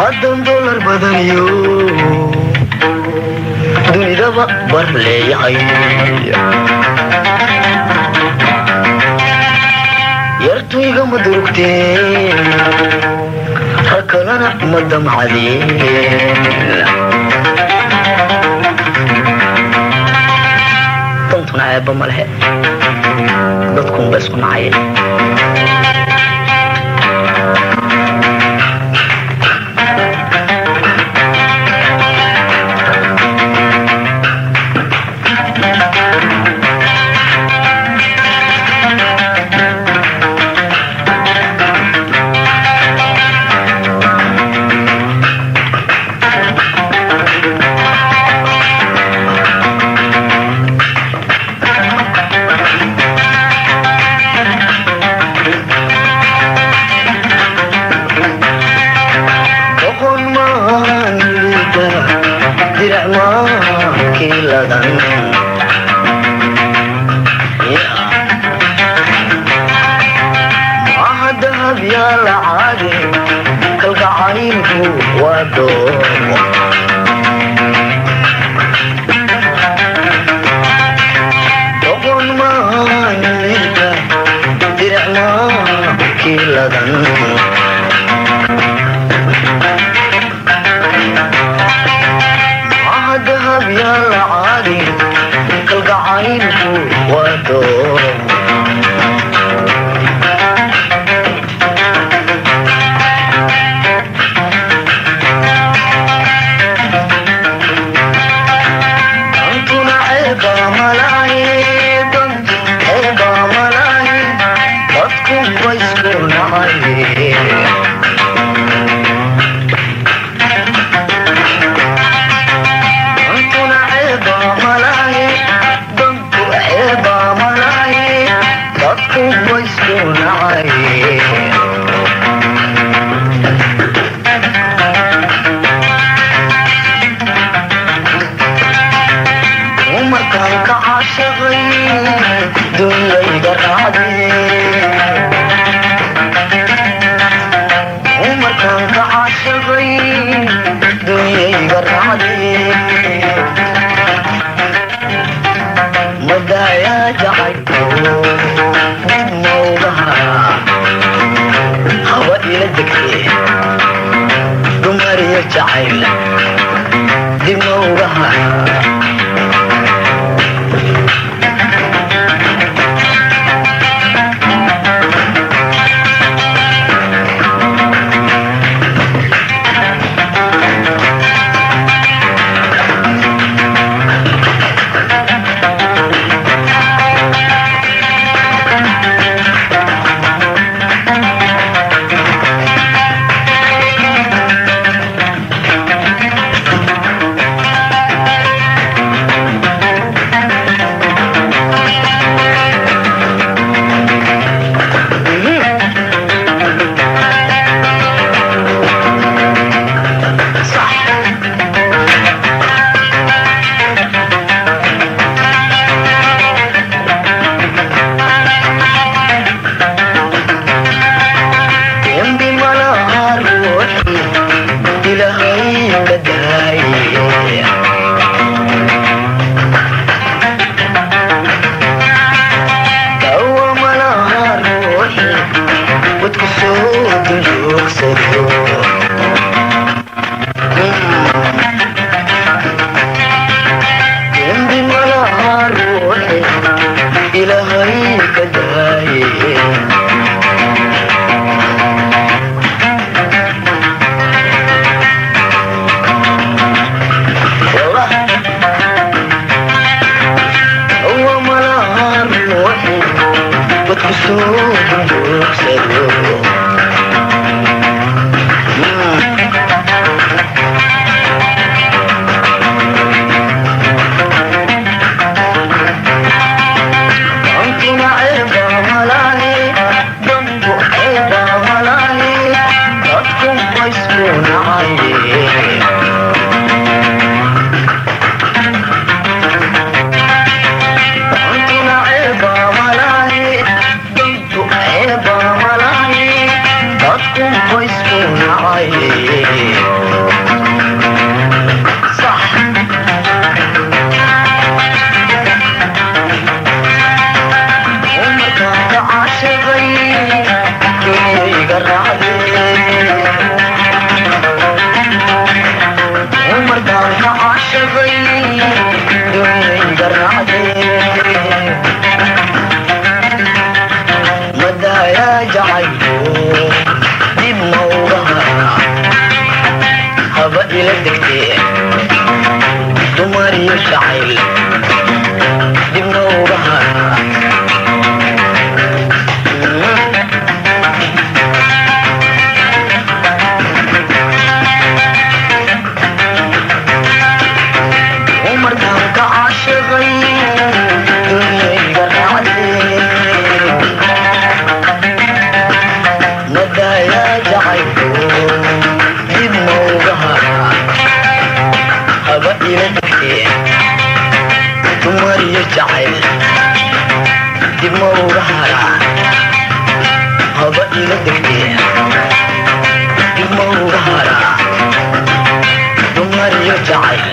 Haddan dolar badaniyo dunidaba bar leeyahay, yartuyga ma durugteen, rag kalena ma damcadeen. Dantuna ceebba ma lehe, dadkuunba isku nacayeen. Doqon maan liita, dirac maakiiladan, maaha dahab yaa la caadi, kalgacaylku waa doomo. Doqon maan liita, dirac maakiiladan, maaha dahab yaa la caadi, kalgacaylku waa doomo. Dantuna ceeba malahi, dantu ceeba malahi, dadku wa isku nacay. Dantuna ceeba malahi, dantu ceeba malahi, dadku wa isku nacay. Markaan ka caashaqay dunyayga raacdee, markaan ka caashaqay dunyayga raacdee, madaayaa jacaylku dib mawgaha haba ila degtee, dumariyo jacayl dib mawgaha. Dembi malaha ruuxi Ilaahay ka daaye, dawa malaha ruuxi wadku soo duljoogsado. Dembi malaha ruuxi Ilaahay ka daaye. Dawa malaha ruuxi wadku soo duljoogsado. Dantuna ceeba malahe, dantu ceeba malahe, dadku ma isku nacaye. Dantuna ceeba malahe, dantu ceeba malahe, dadku ma Isku nacay sax. Markaan ka caashaqay dunyayga raacdee, markaan ka caashaqay dunyayga raacdee, madaayaa jacaylku dib ma uga haraa? Haba ila degtee, dumar iyo jacayl dib ma uga haraa? Markaan ka caashaqay dunyayga raacdee, madaayaa jacaylku dib ma uga haraa? Haba ila degtee, dumar iyo jacayl dib ma uga haraa? Haba ila degtee, dib ma uga haraa? Dumar iyo jacayl.